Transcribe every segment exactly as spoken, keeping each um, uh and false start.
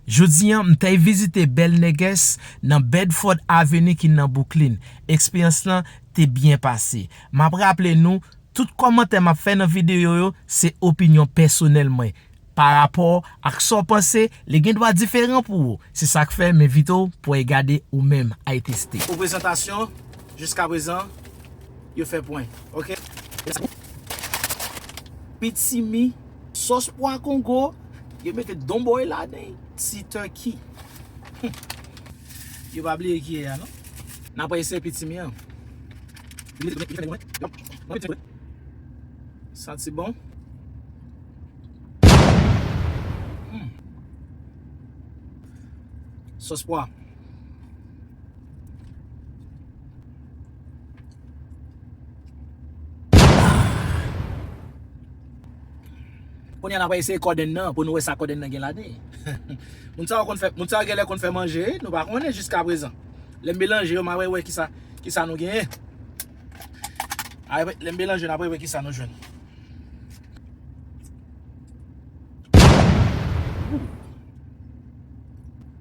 Jodi a, m t al vizite Belle Negresse nan Bedford Avenue ki nan Brooklyn. Eksperyans lan te byen pase. M ap raple nou, tout kòmantè m ap fè nan videyo yo, se opinyon pèsonèl mwen. Pa rapò ak sa w panse, li gen dwa diferan pou ou. Se sa k fè m envite w pou w al gade ou menm, al teste. Pou prezantasyon, jiskaprezan, yo fè pwen. Oke? Pitimi, sòs pwa Kongo, yo mete donbòy ladan, ti turkey. Yo pa bliye ki ye a, non? N ap eseye pitimi an. Santi bon. Hmm. Sòs pwa. Kounye a n ap eseye kòdenn nan pou nou wè sa kòdenn nan gen ladan. Moun sa yo konn fè, moun sa yo genlè konn fè manje, nou pa konnen jiskaprezan. Lè m melanje yo, m a wè, wè kisa, kisa nou genyen. Apre, lè m melanje yo, n ap wè kisa nou jwenn.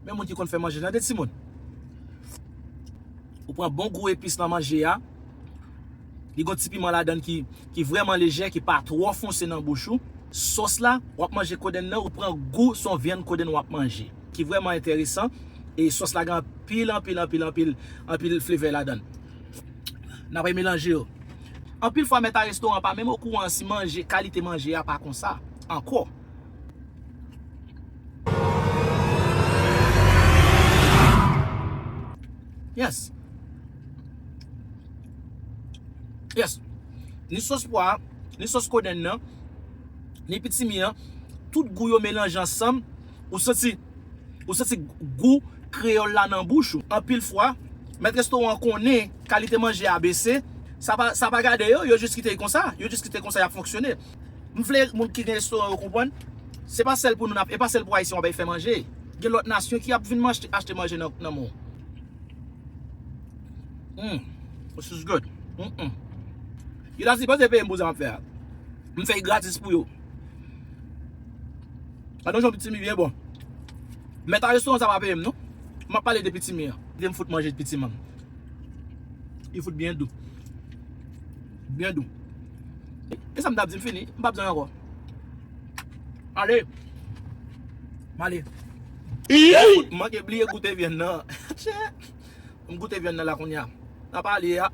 Men moun ki konn fè manje, tande timoun. Ou pran bon gou epis nan manje a. Li gon ti piman ladan ki, ki vrèman lejè, ki pa twò fonse nan bouch ou. Sòs la, w ap manje kodenn nan, ou pran gou se yon vyann kodenn w ap manje. Ki vrèman enteresan. E sòs la gen anpil, anpil, anpil, anpil, anpil flevè ladan. N ap melanje yo. Anpil fwa, mèt a restoran pa menm okouran si manje, kalite manje a pa konsa ankò. Yes. Yes. Ni sòs pwa, ni sòs kodenn nan, ni pitimi an, tout gou yo melanje ansanm, ou santi, ou santi gou kreyòl la nan bouch ou. Anpil fwa, mèt restoran an konnen kalite manje a bese, sa pa, sa pa gade yo, yo jis kite l konsa, yo jis kite l konsa, y ap fonksyone. M vle moun ki gen restoran yo konprann, se pa sèl pou nou n ap, e pa sèl pou Ayisyen w ap fè manje. Gen lòt nasyon ki ap vin manje, achte manje nan, nan men w. Hmm. This is good. Mm-mm. Yo ta sipoze peye m pou sa m ap fè a. M fè l gratis pou yo. Gade yon jan pitimi byen bon. Mèt a restoran sa pa peye m non. M ap pale de pitimi an. Kite m fout manje pitimi an. Li fout byen dou. Byen dou. E sa m t ap di, m fini. M p ap di anyen ankò. Ale. M ale. Fout, m manke bliye goute vyann nan. M goute vyann nan la kounye a. N ap ale a.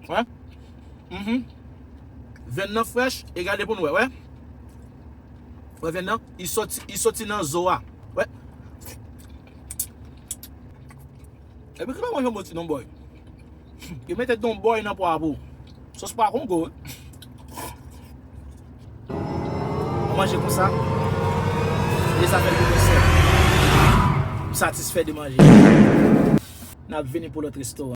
Wè? Mhm. Vyann nan frèch, e gade pou nou wè, wè. Wè vyann nan, li soti, li soti nan zo a. Wè. Epi ki pa manje yon bon ti donbòy. Yo mete donbòy nan pwa pou ou. Sòs pwa Kongo, wi. Manje konsa. E sa fè l vin sèl. M satisfè de manje. N ap vini pou lòt restoran.